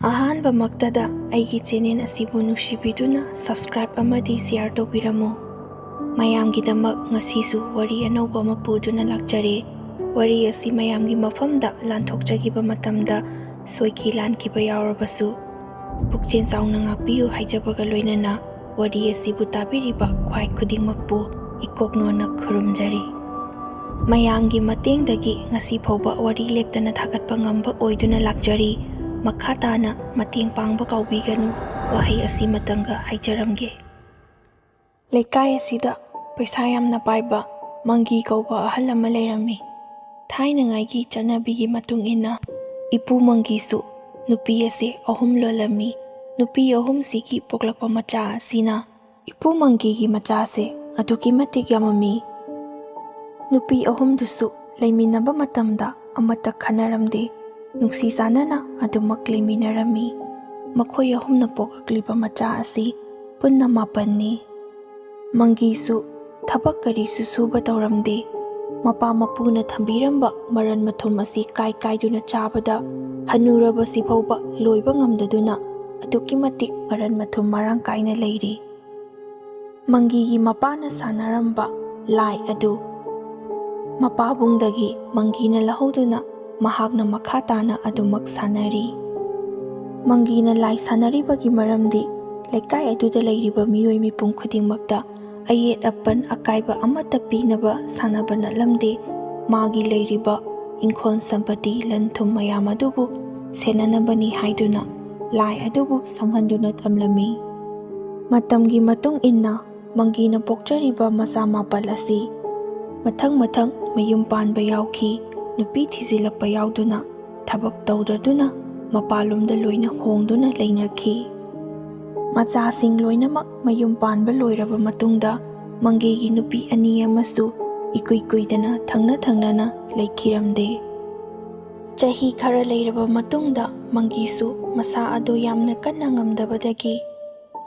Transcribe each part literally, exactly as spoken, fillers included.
ꯑꯍꯥꯟꯕꯃꯛꯇꯗ ꯑꯩꯒꯤ ꯆꯦꯅꯦꯜ ꯑꯁꯤꯕꯨ ꯅꯨꯡꯁꯤꯕꯤꯗꯨꯅ subscribe ꯑꯃꯗꯤ share ꯇꯧꯕꯤꯔꯝꯃꯨ꯫ ꯃꯌꯥꯝꯒꯤꯗꯃꯛ ꯉꯁꯤꯁꯨ ꯋꯥꯔꯤ ꯑꯅꯧꯕ ꯑꯃ ꯄꯨꯗꯨꯅ ꯂꯥꯛꯆꯔꯦ꯫ ꯋꯥꯔꯤ ꯑꯁꯤ ꯃꯌꯥꯝꯒꯤ ꯃꯐꯝꯗ ꯂꯥꯟꯊꯣꯛꯆꯈꯤꯕ ꯃꯇꯝꯗ ꯁꯣꯏꯈꯤ ꯂꯥꯟꯈꯤꯕ ꯌꯥꯎꯔꯕꯁꯨ, ꯄꯨꯛꯆꯦꯜ ꯆꯥꯎꯅ ꯉꯥꯛꯄꯤꯌꯨ ꯍꯥꯏꯖꯕꯒ ꯂꯣꯏꯅꯅ ꯋꯥꯔꯤ ꯑꯁꯤꯕꯨ ꯇꯥꯕꯤꯔꯤꯕ ꯈ꯭ꯋꯥꯏ ꯈꯨꯗꯤꯡꯃꯛꯄꯨ ꯏꯀꯣꯛꯅꯣꯅ ꯈꯨꯔꯨꯝꯖꯔꯤ꯫ ꯃꯌꯥꯝꯒꯤ ꯃꯇꯦꯡꯗꯒꯤ ꯉꯁꯤ ꯐꯥꯎꯕ ꯋꯥꯔꯤ ꯂꯦꯞꯇꯅ ꯊꯥꯒꯠꯄ ꯉꯝꯕ ꯑꯣꯏꯗꯨꯅ ꯂꯥꯛꯆꯔꯤ꯫ ꯃꯈꯥ ꯇꯥꯅ ꯃꯇꯦꯡ ꯄꯥꯡꯕ ꯀꯥꯎꯕꯤꯒꯅꯨ꯫ ꯋꯥꯍꯩ ꯑꯁꯤ ꯃꯇꯪꯒ ꯍꯥꯏꯖꯔꯝꯒꯦ꯫ ꯂꯩꯀꯥꯏ ꯑꯁꯤꯗ ꯄꯩꯁꯥ ꯌꯥꯝꯅ ꯄꯥꯏꯕ ꯃꯪꯒꯤ ꯀꯧꯕ ꯑꯍꯜ ꯑꯃ ꯂꯩꯔꯝꯃꯤ꯫ ꯊꯥꯏꯅꯉꯥꯏꯒꯤ ꯆꯠꯅꯕꯤꯒꯤ ꯃꯇꯨꯡ ꯏꯟꯅ ꯏꯄꯨ ꯃꯪꯒꯤꯁꯨ ꯅꯨꯄꯤ ꯑꯁꯤ ꯑꯍꯨꯝ ꯂꯣꯜꯂꯝꯃꯤ꯫ ꯅꯨꯄꯤ ꯑꯍꯨꯝꯁꯤꯒꯤ ꯄꯣꯛꯂꯛꯄ ꯃꯆꯥ ꯑꯁꯤꯅ ꯏꯄꯨ ꯃꯪꯒꯤꯒꯤ ꯃꯆꯥꯁꯦ ꯑꯗꯨꯛꯀꯤ ꯃꯇꯤꯛ ꯌꯥꯝꯃꯝꯃꯤ꯫ ꯅꯨꯄꯤ ꯑꯍꯨꯝꯗꯨꯁꯨ ꯂꯩꯃꯤꯟꯅꯕ ꯃꯇꯝꯗ ꯑꯃꯠꯇ ꯈꯟꯅꯔꯝꯗꯦ꯫ ꯅꯨꯡꯁꯤ ꯆꯥꯟꯅꯅ ꯑꯗꯨꯃꯛ ꯂꯩꯃꯤꯟꯅꯔꯝꯃꯤ꯫ ꯃꯈꯣꯏ ꯑꯍꯨꯝꯅ ꯄꯣꯛꯂꯛꯂꯤꯕ ꯃꯆꯥ ꯑꯁꯤ ꯄꯨꯟꯅ ꯃꯥꯄꯟꯅꯤ꯫ ꯃꯪꯒꯤꯁꯨ ꯊꯕꯛ ꯀꯔꯤꯁꯨ ꯁꯨꯕ ꯇꯧꯔꯝꯗꯦ꯫ ꯃꯄꯥ ꯃꯄꯨꯅ ꯊꯝꯕꯤꯔꯝꯕ ꯃꯔꯟ ꯃꯊꯨꯝ ꯑꯁꯤ ꯀꯥꯏ ꯀꯥꯏꯗꯨꯅ ꯆꯥꯕꯗ ꯍꯅꯨꯔꯕꯁꯤ ꯐꯥꯎꯕ ꯂꯣꯏꯕ ꯉꯝꯗꯗꯨꯅ ꯑꯗꯨꯛꯀꯤ ꯃꯇꯤꯛ ꯃꯔꯟ ꯃꯊꯨꯝ ꯃꯔꯥꯡ ꯀꯥꯏꯅ ꯂꯩꯔꯤ꯫ ꯃꯪꯒꯤꯒꯤ ꯃꯄꯥꯅ ꯁꯥꯟꯅꯔꯝꯕ ꯂꯥꯏ ꯑꯗꯨ ꯃꯄꯥꯕꯨꯡꯗꯒꯤ ꯃꯪꯒꯤꯅ ꯂꯧꯍꯧꯗꯨꯅ ꯃꯍꯥꯛꯅ ꯃꯈꯥ ꯇꯥꯅ ꯑꯗꯨꯃꯛ ꯁꯥꯟꯅꯔꯤ꯫ ꯃꯪꯒꯤꯅ ꯂꯥꯏ ꯁꯥꯟꯅꯔꯤꯕꯒꯤ ꯃꯔꯝꯗꯤ ꯂꯩꯀꯥꯏ ꯑꯗꯨꯗ ꯂꯩꯔꯤꯕ ꯃꯤꯑꯣꯏ ꯃꯤꯄꯨꯝ ꯈꯨꯗꯤꯡꯃꯛꯇ ꯑꯌꯦꯠ ꯑꯄꯟ ꯑꯀꯥꯏꯕ ꯑꯃꯠꯇ ꯄꯤꯅꯕ ꯁꯥꯟꯅꯕ ꯅꯠꯂꯝꯗꯦ꯫ ꯃꯥꯒꯤ ꯂꯩꯔꯤꯕ ꯏꯪꯈꯣꯜ ꯁꯝꯄꯇꯤ ꯂꯟ ꯊꯨꯝ ꯃꯌꯥꯝ ꯑꯗꯨꯕꯨ ꯁꯦꯟꯅꯅꯕꯅꯤ ꯍꯥꯏꯗꯨꯅ ꯂꯥꯏ ꯑꯗꯨꯕꯨ ꯁꯪꯍꯟꯗꯨꯅ ꯊꯝꯂꯝꯃꯤ꯫ ꯃꯇꯝꯒꯤ ꯃꯇꯨꯡ ꯏꯟꯅ ꯃꯪꯒꯤꯅ ꯄꯣꯛꯆꯔꯤꯕ ꯃꯆꯥ ꯃꯥꯄꯜ ꯑꯁꯤ ꯃꯊꯪ ꯃꯊꯪ ꯃꯌꯨꯝ ꯄꯥꯟꯕ ꯌꯥꯎꯈꯤ꯫ ꯅꯨꯄꯤ ꯊꯤꯖꯤꯜꯂꯛꯄ ꯌꯥꯎꯗꯨꯅ ꯊꯕꯛ ꯇꯧꯗ꯭ꯔꯗꯨꯅ ꯃꯄꯥꯟꯂꯣꯝꯗ ꯂꯣꯏꯅ ꯍꯣꯡꯗꯨꯅ ꯂꯩꯅꯈꯤ꯫ ꯃꯆꯥꯁꯤꯡ ꯂꯣꯏꯅꯃꯛ ꯃꯌꯨꯝ ꯄꯥꯟꯕ ꯂꯣꯏꯔꯕ ꯃꯇꯨꯡꯗ ꯃꯪꯒꯤꯒꯤ ꯅꯨꯄꯤ ꯑꯅꯤ ꯑꯃꯁꯨ ꯏꯀꯨꯏ ꯀꯨꯏꯗꯅ ꯊꯪꯅ ꯊꯪꯅꯅ ꯂꯩꯈꯤꯔꯝꯗꯦ꯫ ꯆꯍꯤ ꯈꯔ ꯂꯩꯔꯕ ꯃꯇꯨꯡꯗ ꯃꯪꯒꯤꯁꯨ ꯃꯁꯥ ꯑꯗꯨ ꯌꯥꯝꯅ ꯀꯟꯅ ꯉꯝꯗꯕꯗꯒꯤ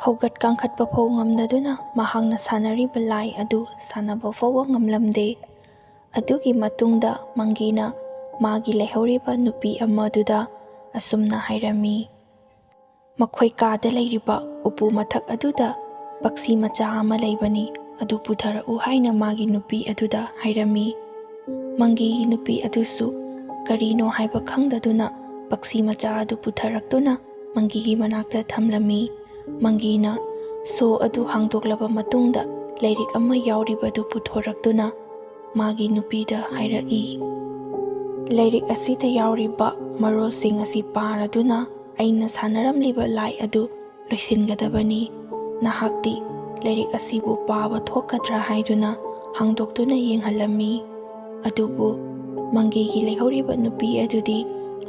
ꯍꯧꯒꯠ ꯀꯥꯡꯈꯠꯄ ꯐꯥꯎ ꯉꯝꯗꯗꯨꯅ ꯃꯍꯥꯛꯅ ꯁꯥꯟꯅꯔꯤꯕ ꯂꯥꯏ ꯑꯗꯨ ꯁꯥꯟꯅꯕ ꯐꯥꯎꯕ ꯉꯝꯂꯝꯗꯦ꯫ ꯑꯗꯨꯒꯤ ꯃꯇꯨꯡꯗ ꯃꯪꯒꯤꯅ ꯃꯥꯒꯤ ꯂꯩꯍꯧꯔꯤꯕ ꯅꯨꯄꯤ ꯑꯃꯗꯨꯗ ꯑꯁꯨꯝꯅ ꯍꯥꯏꯔꯝꯃꯤ, ꯃꯈꯣꯏ ꯀꯥꯗ ꯂꯩꯔꯤꯕ ꯎꯄꯨ ꯃꯊꯛ ꯑꯗꯨꯗ ꯄꯛꯁꯤ ꯃꯆꯥ ꯑꯃ ꯂꯩꯕꯅꯤ, ꯑꯗꯨ ꯄꯨꯊꯔꯛꯎ ꯍꯥꯏꯅ ꯃꯥꯒꯤ ꯅꯨꯄꯤ ꯑꯗꯨꯗ ꯍꯥꯏꯔꯝꯃꯤ꯫ ꯃꯪꯒꯤꯒꯤ ꯅꯨꯄꯤ ꯑꯗꯨꯁꯨ ꯀꯔꯤꯅꯣ ꯍꯥꯏꯕ ꯈꯪꯗꯗꯨꯅ ꯄꯛꯁꯤ ꯃꯆꯥ ꯑꯗꯨ ꯄꯨꯊꯔꯛꯇꯨꯅ ꯃꯪꯒꯤꯒꯤ ꯃꯅꯥꯛꯇ ꯊꯝꯂꯝꯃꯤ꯫ ꯃꯪꯒꯤꯅ ꯁꯣ ꯑꯗꯨ ꯍꯥꯡꯗꯣꯛꯂꯕ ꯃꯇꯨꯡꯗ ꯂꯥꯏꯔꯤꯛ ꯑꯃ ꯌꯥꯎꯔꯤꯕꯗꯨ ꯄꯨꯊꯣꯔꯛꯇꯨꯅ ꯃꯥꯒꯤ ꯅꯨꯄꯤꯗ ꯍꯥꯏꯔꯛꯏ, "ꯂꯥꯏꯔꯤꯛ ꯑꯁꯤꯗ ꯌꯥꯎꯔꯤꯕ ꯃꯔꯣꯜꯁꯤꯡ ꯑꯁꯤ ꯄꯥꯔꯗꯨꯅ ꯑꯩꯅ ꯁꯥꯟꯅꯔꯝꯂꯤꯕ ꯂꯥꯏ ꯑꯗꯨ ꯂꯣꯏꯁꯤꯟꯒꯗꯕꯅꯤ꯫ ꯅꯍꯥꯛꯇꯤ ꯂꯥꯏꯔꯤꯛ ꯑꯁꯤꯕꯨ ꯄꯥꯕ ꯊꯣꯛꯀꯗ꯭ꯔꯥ?" ꯍꯥꯏꯗꯨꯅ ꯍꯥꯡꯗꯣꯛꯇꯨꯅ ꯌꯦꯡꯍꯜꯂꯝꯃꯤ꯫ ꯑꯗꯨꯕꯨ ꯃꯪꯒꯤꯒꯤ ꯂꯩꯍꯧꯔꯤꯕ ꯅꯨꯄꯤ ꯑꯗꯨꯗꯤ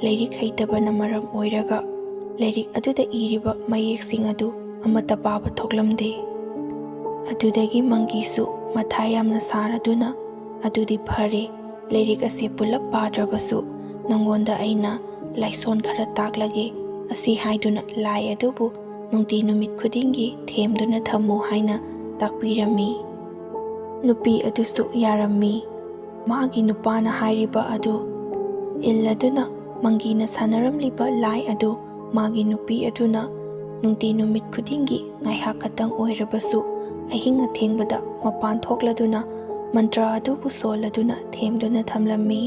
ꯂꯥꯏꯔꯤꯛ ꯍꯩꯇꯕꯅ ꯃꯔꯝ ꯑꯣꯏꯔꯒ ꯂꯥꯏꯔꯤꯛ ꯑꯗꯨꯗ ꯏꯔꯤꯕ ꯃꯌꯦꯛꯁꯤꯡ ꯑꯗꯨ ꯑꯃꯠꯇ ꯄꯥꯕ ꯊꯣꯛꯂꯝꯗꯦ꯫ ꯑꯗꯨꯗꯒꯤ ꯃꯪꯒꯤꯁꯨ ꯃꯊꯥ ꯌꯥꯝꯅ ꯁꯥꯔꯗꯨꯅ, "ꯑꯗꯨꯗꯤ ꯐꯔꯦ, ꯂꯥꯏꯔꯤꯛ ꯑꯁꯤ ꯄꯨꯂꯞ ꯄꯥꯗ꯭ꯔꯕꯁꯨ ꯅꯪꯉꯣꯟꯗ ꯑꯩꯅ ꯂꯥꯏꯁꯣꯟ ꯈꯔ ꯇꯥꯛꯂꯒꯦ" ꯑꯁꯤ ꯍꯥꯏꯗꯨꯅ ꯂꯥꯏ ꯑꯗꯨꯕꯨ ꯅꯨꯡꯇꯤ ꯅꯨꯃꯤꯠ ꯈꯨꯗꯤꯡꯒꯤ ꯊꯦꯝꯗꯨꯅ ꯊꯝꯃꯨ ꯍꯥꯏꯅ ꯇꯥꯛꯄꯤꯔꯝꯃꯤ꯫ ꯅꯨꯄꯤ ꯑꯗꯨꯁꯨ ꯌꯥꯔꯝꯃꯤ꯫ ꯃꯥꯒꯤ ꯅꯨꯄꯥꯅ ꯍꯥꯏꯔꯤꯕ ꯑꯗꯨ ꯏꯜꯂꯗꯨꯅ ꯃꯪꯒꯤꯅ ꯁꯥꯟꯅꯔꯝꯂꯤꯕ ꯂꯥꯏ ꯑꯗꯨ ꯃꯥꯒꯤ ꯅꯨꯄꯤ ꯑꯗꯨꯅ ꯅꯨꯡꯇꯤ ꯅꯨꯃꯤꯠ ꯈꯨꯗꯤꯡꯒꯤ ꯉꯥꯏꯍꯥꯛ ꯈꯛꯇꯪ ꯑꯣꯏꯔꯕꯁꯨ ꯑꯍꯤꯡ ꯑꯊꯦꯡꯕꯗ ꯃꯄꯥꯟ ꯊꯣꯛꯂꯗꯨꯅ ꯃꯟꯇ꯭ꯔ ꯑꯗꯨꯕꯨ ꯁꯣꯜꯂꯗꯨꯅ ꯊꯦꯝꯗꯨꯅ ꯊꯝꯂꯝꯃꯤ꯫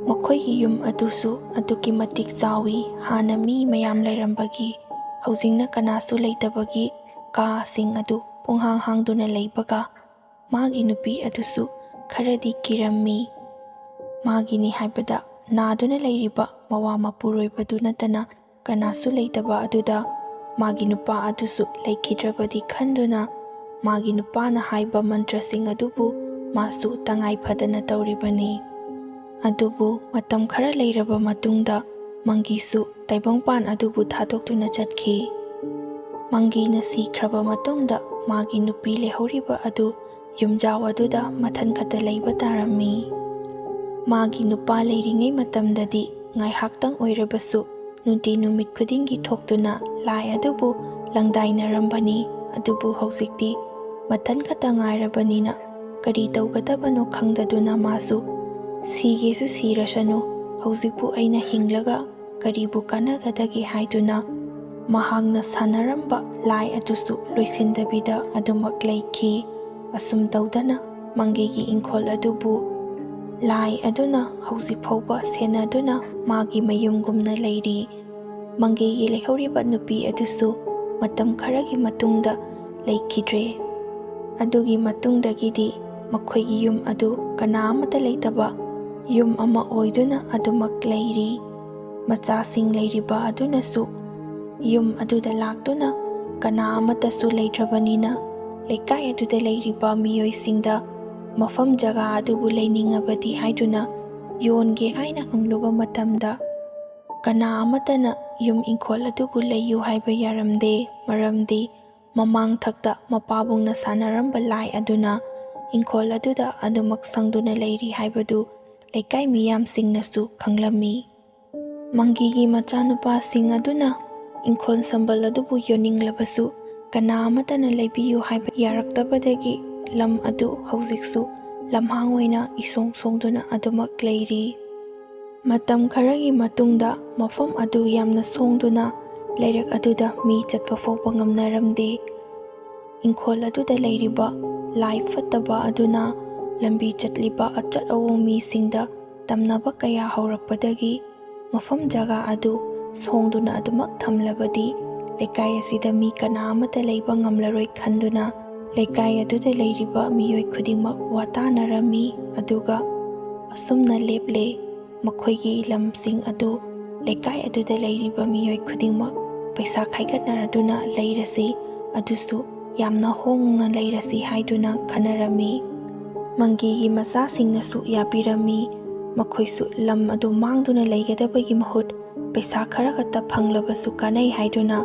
ꯃꯈꯣꯏꯒꯤ ꯌꯨꯝ ꯑꯗꯨꯁꯨ ꯑꯗꯨꯛꯀꯤ ꯃꯇꯤꯛ ꯆꯥꯎꯏ꯫ ꯍꯥꯟꯅ ꯃꯤ ꯃꯌꯥꯝ ꯂꯩꯔꯝꯕꯒꯤ, ꯍꯧꯖꯤꯛꯅ ꯀꯅꯥꯁꯨ ꯂꯩꯇꯕꯒꯤ ꯀꯥꯁꯤꯡ ꯑꯗꯨ ꯄꯨꯡꯍꯥꯡ ꯍꯥꯡꯗꯨꯅ ꯂꯩꯕꯒ, ꯃꯥꯒꯤ ꯅꯨꯄꯤ ꯑꯗꯨꯁꯨ ꯈꯔꯗꯤ ꯀꯤꯔꯝꯃꯤ꯫ ꯃꯥꯒꯤꯅꯤ ꯍꯥꯏꯕꯗ ꯅꯥꯗꯨꯅ ꯂꯩꯔꯤꯕ ꯃꯋꯥ ꯃꯄꯨꯔꯣꯏꯕꯗꯨ ꯅꯠꯇꯅ ꯀꯅꯥꯁꯨ ꯂꯩꯇꯕ ꯑꯗꯨꯗ ꯃꯥꯒꯤ ꯅꯨꯄꯥ ꯑꯗꯨꯁꯨ ꯂꯩꯈꯤꯗ꯭ꯔꯕꯗꯤ ꯈꯟꯗꯨꯅ ꯃꯥꯒꯤ ꯅꯨꯄꯥꯅ ꯍꯥꯏꯕ ꯃꯟꯇ꯭ꯔꯁꯤꯡ ꯑꯗꯨꯕꯨ ꯃꯥꯁꯨ ꯇꯉꯥꯏ ꯐꯗꯅ ꯇꯧꯔꯤꯕꯅꯤ꯫ ꯑꯗꯨꯕꯨ ꯃꯇꯝ ꯈꯔ ꯂꯩꯔꯕ ꯃꯇꯨꯡꯗ ꯃꯪꯒꯤꯁꯨ ꯇꯥꯏꯕꯪꯄꯥꯟ ꯑꯗꯨꯕꯨ ꯊꯥꯗꯣꯛꯇꯨꯅ ꯆꯠꯈꯤ꯫ ꯃꯪꯒꯤꯅ ꯁꯤꯈ꯭ꯔꯕ ꯃꯇꯨꯡꯗ ꯃꯥꯒꯤ ꯅꯨꯄꯤ ꯂꯩꯍꯧꯔꯤꯕ ꯑꯗꯨ ꯌꯨꯝꯖꯥꯎ ꯑꯗꯨꯗ ꯃꯊꯟ ꯈꯛꯇ ꯂꯩꯕ ꯇꯥꯔꯝꯃꯤ꯫ ꯃꯥꯒꯤ ꯅꯨꯄꯥ ꯂꯩꯔꯤꯉꯩ ꯃꯇꯝꯗꯗꯤ ꯉꯥꯏꯍꯥꯛꯇꯪ ꯑꯣꯏꯔꯕꯁꯨ ꯅꯨꯡꯇꯤ ꯅꯨꯃꯤꯠ ꯈꯨꯗꯤꯡꯒꯤ ꯊꯣꯛꯇꯨꯅ ꯂꯥꯏ ꯑꯗꯨꯕꯨ ꯂꯪꯗꯥꯏꯅꯔꯝꯕꯅꯤ꯫ ꯑꯗꯨꯕꯨ ꯍꯧꯖꯤꯛꯇꯤ ꯃꯊꯟ ꯈꯛꯇ ꯉꯥꯏꯔꯕꯅꯤꯅ ꯀꯔꯤ ꯇꯧꯒꯗꯕꯅꯣ ꯈꯪꯗꯗꯨꯅ ꯃꯥꯁꯨ "ꯁꯤꯒꯦꯁꯨ ꯁꯤꯔꯁꯅꯨ, ꯍꯧꯖꯤꯛꯄꯨ ꯑꯩꯅ ꯍꯤꯡꯂꯒ ꯀꯔꯤꯕꯨ ꯀꯥꯟꯅꯒꯗꯒꯦ?" ꯍꯥꯏꯗꯨꯅ ꯃꯍꯥꯛꯅ ꯁꯥꯟꯅꯔꯝꯕ ꯂꯥꯏ ꯑꯗꯨꯁꯨ ꯂꯣꯏꯁꯤꯟꯗꯕꯤꯗ ꯑꯗꯨꯃꯛ ꯂꯩꯈꯤ꯫ ꯑꯁꯨꯝ ꯇꯧꯗꯅ ꯃꯪꯒꯤꯒꯤ ꯏꯪꯈꯣꯜ ꯑꯗꯨꯕꯨ ꯂꯥꯏ ꯑꯗꯨꯅ ꯍꯧꯖꯤꯛ ꯐꯥꯎꯕ ꯁꯦꯟꯅꯗꯨꯅ ꯃꯥꯒꯤ ꯃꯌꯨꯝꯒꯨꯝꯅ ꯂꯩꯔꯤ꯫ ꯃꯪꯒꯤꯒꯤ ꯂꯩꯍꯧꯔꯤꯕ ꯅꯨꯄꯤ ꯑꯗꯨꯁꯨ ꯃꯇꯝ ꯈꯔꯒꯤ ꯃꯇꯨꯡꯗ ꯂꯩꯈꯤꯗ꯭ꯔꯦ꯫ ꯑꯗꯨꯒꯤ ꯃꯇꯨꯡꯗꯒꯤꯗꯤ ꯃꯈꯣꯏꯒꯤ ꯌꯨꯝ ꯑꯗꯨ ꯀꯅꯥ ꯑꯃꯠꯇ ꯂꯩꯇꯕ ꯌꯨꯝ ꯑꯃ ꯑꯣꯏꯗꯨꯅ ꯑꯗꯨꯃꯛ ꯂꯩꯔꯤ꯫ ꯃꯆꯥꯁꯤꯡ ꯂꯩꯔꯤꯕ ꯑꯗꯨꯅꯁꯨ ꯌꯨꯝ ꯑꯗꯨꯗ ꯂꯥꯛꯇꯨꯅ ꯀꯅꯥ ꯑꯃꯠꯇꯁꯨ ꯂꯩꯇ꯭ꯔꯕꯅꯤꯅ ꯂꯩꯀꯥꯏ ꯑꯗꯨꯗ ꯂꯩꯔꯤꯕ ꯃꯤꯑꯣꯏꯁꯤꯡꯗ ꯃꯐꯝ ꯖꯒꯥ ꯑꯗꯨꯕꯨ ꯂꯩꯅꯤꯡꯉꯕꯗꯤ ꯍꯥꯏꯗꯨꯅ ꯌꯣꯟꯒꯦ ꯍꯥꯏꯅ ꯍꯪꯂꯨꯕ ꯃꯇꯝꯗ ꯀꯅꯥ ꯑꯃꯠꯇꯅ ꯌꯨꯝ ꯏꯪꯈꯣꯜ ꯑꯗꯨꯕꯨ ꯂꯩꯌꯨ ꯍꯥꯏꯕ ꯌꯥꯔꯝꯗꯦ꯫ ꯃꯔꯝꯗꯤ ꯃꯃꯥꯡꯊꯛꯇ ꯃꯄꯥꯕꯨꯡꯅ ꯁꯥꯟꯅꯔꯝꯕ ꯂꯥꯏ ꯑꯗꯨꯅ ꯏꯪꯈꯣꯜ ꯑꯗꯨꯗ ꯑꯗꯨꯃꯛ ꯁꯪꯗꯨꯅ ꯂꯩꯔꯤ ꯍꯥꯏꯕꯗꯨ ꯂꯩꯀꯥꯏ ꯃꯤꯌꯥꯝꯁꯤꯡꯅꯁꯨ ꯈꯪꯂꯝꯃꯤ꯫ ꯃꯪꯒꯤꯒꯤ ꯃꯆꯥꯅꯨꯄꯥꯁꯤꯡ ꯑꯗꯨꯅ ꯏꯪꯈꯣꯜ ꯁꯝꯕꯜ ꯑꯗꯨꯕꯨ ꯌꯣꯟꯅꯤꯡꯂꯕꯁꯨ ꯀꯅꯥ ꯑꯃꯠꯇꯅ ꯂꯩꯕꯤꯌꯨ ꯍꯥꯏꯕ ꯌꯥꯔꯛꯇꯕꯗꯒꯤ ꯂꯝ ꯑꯗꯨ ꯍꯧꯖꯤꯛꯁꯨ ꯂꯝꯍꯥꯡ ꯑꯣꯏꯅ ꯏꯁꯣꯡ ꯁꯣꯡꯗꯨꯅ ꯑꯗꯨꯃꯛ ꯂꯩꯔꯤ꯫ ꯃꯇꯝ ꯈꯔꯒꯤ ꯃꯇꯨꯡꯗ ꯃꯐꯝ ꯑꯗꯨ ꯌꯥꯝꯅ ꯁꯣꯡꯗꯨꯅ ꯂꯩꯔꯛ ꯑꯗꯨꯗ ꯃꯤ ꯆꯠꯄ ꯐꯥꯎꯕ ꯉꯝꯅꯔꯝꯗꯦ꯫ ꯏꯪꯈꯣꯜ ꯑꯗꯨꯗ ꯂꯩꯔꯤꯕ ꯂꯥꯏ ꯐꯠꯇꯕ ꯑꯗꯨꯅ ꯂꯝꯕꯤ ꯆꯠꯂꯤꯕ ꯑꯆꯠ ꯑꯋꯣꯡ ꯃꯤꯁꯤꯡꯗ ꯇꯝꯅꯕ ꯀꯌꯥ ꯍꯧꯔꯛꯄꯗꯒꯤ ꯃꯐꯝ ꯖꯒꯥ ꯑꯗꯨ ꯁꯣꯡꯗꯨꯅ ꯑꯗꯨꯃꯛ ꯊꯝꯂꯕꯗꯤ ꯂꯩꯀꯥꯏ ꯑꯁꯤꯗ ꯃꯤ ꯀꯅꯥ ꯑꯃꯠꯇ ꯂꯩꯕ ꯉꯝꯂꯔꯣꯏ ꯈꯟꯗꯨꯅ ꯂꯩꯀꯥꯏ ꯑꯗꯨꯗ ꯂꯩꯔꯤꯕ ꯃꯤꯑꯣꯏ ꯈꯨꯗꯤꯡꯃꯛ ꯋꯥꯇꯥꯅꯔꯝꯃꯤ꯫ ꯑꯗꯨꯒ ꯑꯁꯨꯝꯅ ꯂꯦꯞꯂꯦ꯫ ꯃꯈꯣꯏꯒꯤ ꯂꯝꯁꯤꯡ ꯑꯗꯨ ꯂꯩꯀꯥꯏ ꯑꯗꯨꯗ ꯂꯩꯔꯤꯕ ꯃꯤꯑꯣꯏ ꯈꯨꯗꯤꯡꯃꯛ ꯄꯩꯁꯥ ꯈꯥꯏꯒꯠꯅꯔꯗꯨꯅ ꯂꯩꯔꯁꯤ, ꯑꯗꯨꯁꯨ ꯌꯥꯝꯅ ꯍꯣꯡꯅ ꯂꯩꯔꯁꯤ ꯍꯥꯏꯗꯨꯅ ꯈꯟꯅꯔꯝꯃꯤ꯫ ꯃꯪꯒꯤꯒꯤ ꯃꯆꯥꯁꯤꯡꯅꯁꯨ ꯌꯥꯕꯤꯔꯝꯃꯤ꯫ ꯃꯈꯣꯏꯁꯨ ꯂꯝ ꯑꯗꯨ ꯃꯥꯡꯗꯨꯅ ꯂꯩꯒꯗꯕꯒꯤ ꯃꯍꯨꯠ ꯄꯩꯁꯥ ꯈꯔ ꯈꯛꯇ ꯐꯪꯂꯕꯁꯨ ꯀꯥꯟꯅꯩ ꯍꯥꯏꯗꯨꯅ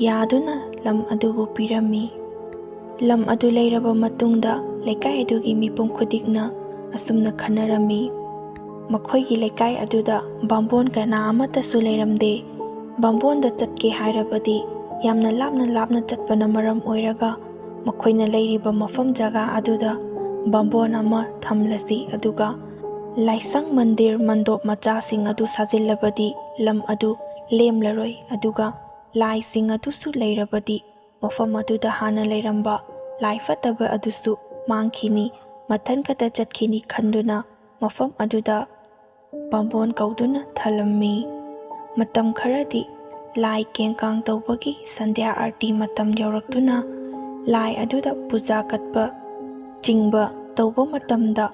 ꯌꯥꯗꯨꯅ ꯂꯝ ꯑꯗꯨꯕꯨ ꯄꯤꯔꯝꯃꯤ꯫ ꯂꯝ ꯑꯗꯨ ꯂꯩꯔꯕ ꯃꯇꯨꯡꯗ ꯂꯩꯀꯥꯏ ꯑꯗꯨꯒꯤ ꯃꯤꯄꯨꯝ ꯈꯨꯗꯤꯡꯅ ꯑꯁꯨꯝꯅ ꯈꯟꯅꯔꯝꯃꯤ, ꯃꯈꯣꯏꯒꯤ ꯂꯩꯀꯥꯏ ꯑꯗꯨꯗ ꯕꯥꯝꯕꯣꯟ ꯀꯅꯥ ꯑꯃꯠꯇꯁꯨ ꯂꯩꯔꯝꯗꯦ꯫ ꯕꯥꯝꯕꯣꯟꯗ ꯆꯠꯀꯦ ꯍꯥꯏꯔꯕꯗꯤ ꯌꯥꯝꯅ ꯂꯥꯞꯅ ꯂꯥꯞꯅ ꯆꯠꯄꯅ ꯃꯔꯝ ꯑꯣꯏꯔꯒ ꯃꯈꯣꯏꯅ ꯂꯩꯔꯤꯕ ꯃꯐꯝ ꯖꯒꯥ ꯑꯗꯨꯗ ꯕꯥꯝꯕꯣꯟ ꯑꯃ ꯊꯝꯂꯁꯤ, ꯑꯗꯨꯒ ꯂꯥꯏꯁꯪ, ꯃꯟꯗꯤꯔ, ꯃꯟꯗꯣꯞ ꯃꯆꯥꯁꯤꯡ ꯑꯗꯨ ꯁꯥꯖꯤꯜꯂꯕꯗꯤ ꯂꯝ ꯑꯗꯨ ꯂꯦꯝꯂꯔꯣꯏ, ꯑꯗꯨꯒ ꯂꯥꯏꯁꯤꯡ ꯑꯗꯨꯁꯨ ꯂꯩꯔꯕꯗꯤ ꯃꯐꯝ ꯑꯗꯨꯗ ꯍꯥꯟꯅ ꯂꯩꯔꯝꯕ ꯂꯥꯏ ꯐꯠꯇꯕ ꯑꯗꯨꯁꯨ ꯃꯥꯡꯈꯤꯅꯤ, ꯃꯊꯟ ꯈꯛꯇ ꯆꯠꯈꯤꯅꯤ ꯈꯟꯗꯨꯅ ꯃꯐꯝ ꯑꯗꯨꯗ ꯕꯥꯝꯕꯣꯟ ꯀꯧꯗꯨꯅ ꯊꯜꯂꯝꯃꯤ꯫ ꯃꯇꯝ ꯈꯔꯗꯤ ꯂꯥꯏ ꯀꯦꯡꯀꯥꯡ ꯇꯧꯕꯒꯤ ꯁꯟꯙ꯭ꯌꯥ ꯑꯥꯔꯇꯤ ꯃꯇꯝ ꯌꯧꯔꯛꯇꯨꯅ ꯂꯥꯏ ꯑꯗꯨꯗ ꯄꯨꯖꯥ ꯀꯠꯄ ꯆꯤꯡꯕ ꯇꯧꯕ ꯃꯇꯝꯗ